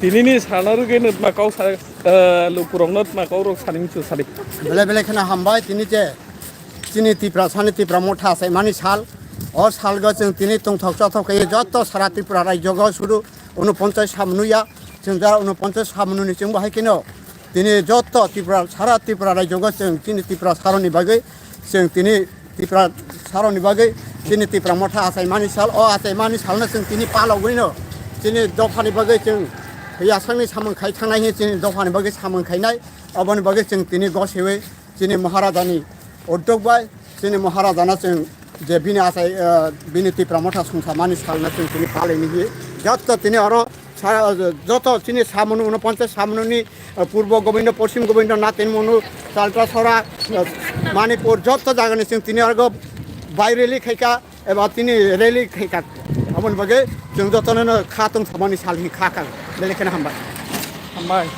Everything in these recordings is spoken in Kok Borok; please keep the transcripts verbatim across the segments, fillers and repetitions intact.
Tinini salno rwgwi no tma kok sa, eh, lukurokno tma kokrok sani muchung sadi. Belai belai kheno hambai tini je chini Tiprasani Tipra Motha achaimani sal. O salgo chwng tini tongthok chothok khe joto sara Tripura rajyogo sudu unoponchas samnuya. Chwng jara unoponchas samnuni chwngbo hai kheno tini joto Tripura, sara Tripura rajyogo chwng chini Tripura saroni bagwi chwng tini Tripura saroni bagwi chini Tipra Motha achaimani sal, o achaimani salno chwng tini palogwino chini dophani bagwi chwng yasakni samung khai thangnai hinwi chini dophani bagwi samung khainai. Oboni bagwi chwng tini gosiwi chini Maharajani uddog bai chini Maharajano chwng je bini achai, eh, bini Tipra Motha songsamani salno chwng tini palaini hinwi joto tini oro sa-, joto chini samung unoponchas samungni, eh, Purbo Gobindo, Poschim Gobindo, Natin Monu, Chaltasora, eh, Manipur, joto jagani chwng tini argo bai rally khaika, eba tini rally khaika. Aboni bagwi chwng jotono no kha tong samani sal hi kha kha. Belai kheno hambai. Hambai.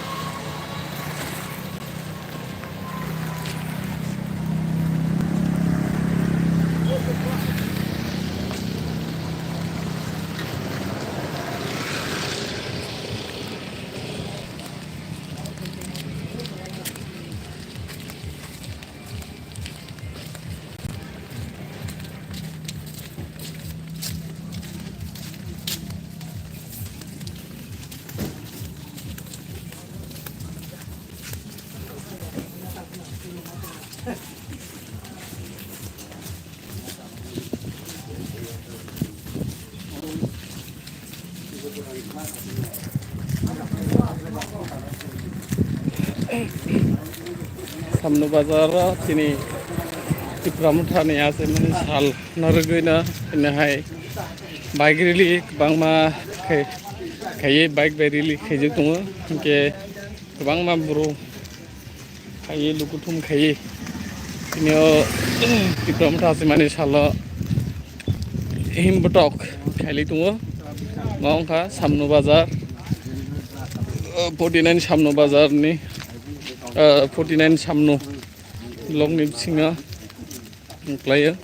Samno bazar o chini Tipra Motha ni achaimani sal no rwgwi no tini hai bike rally kwbangma khai, khaiwi bike bai rally khaijak tongo, hinkhe kwbangma borok khaiwi lukuthum khaiwi tini o Tipra Motha achaimani salo himbotok khailai tongo. Mo wngkha Samno bazar, o, forty nine Samno bazar ni, o, forty nine Samno block ni bisingo wngkhlaio.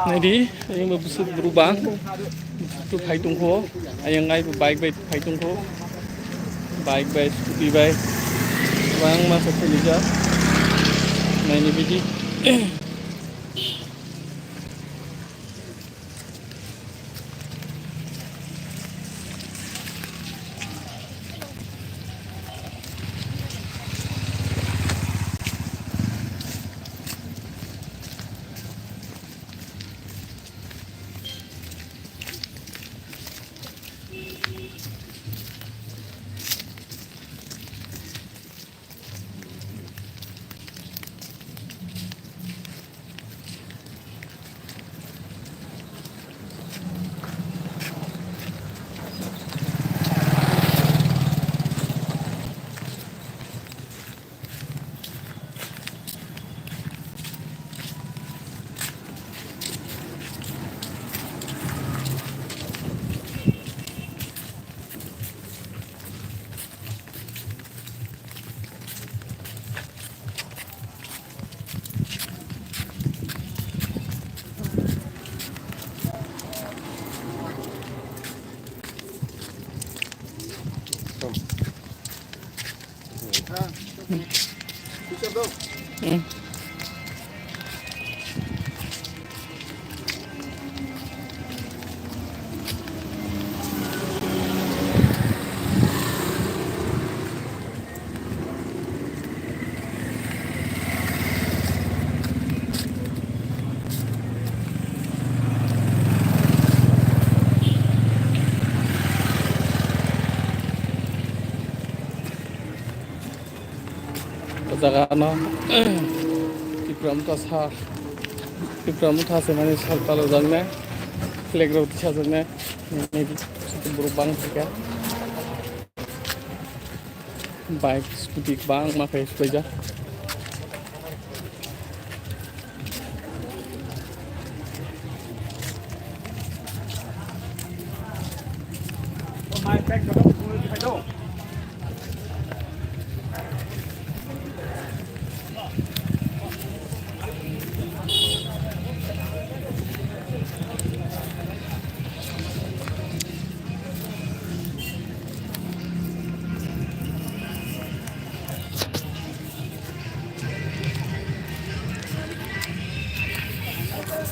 Naidi, ayang bo bwswk borok bang, bwswk phai tongkho, ayang ai bo bike bai phai tongkho, bike bai, scooty bai, kwbangma khe phailijak, naini bidi. O jaga ano Tipra Motha sa, Tipra Motha se mani sal palo jaknai, flag rok tisajaknai, nini borok bang phaikha. Bike, scooty kwbangma khe swbaijak.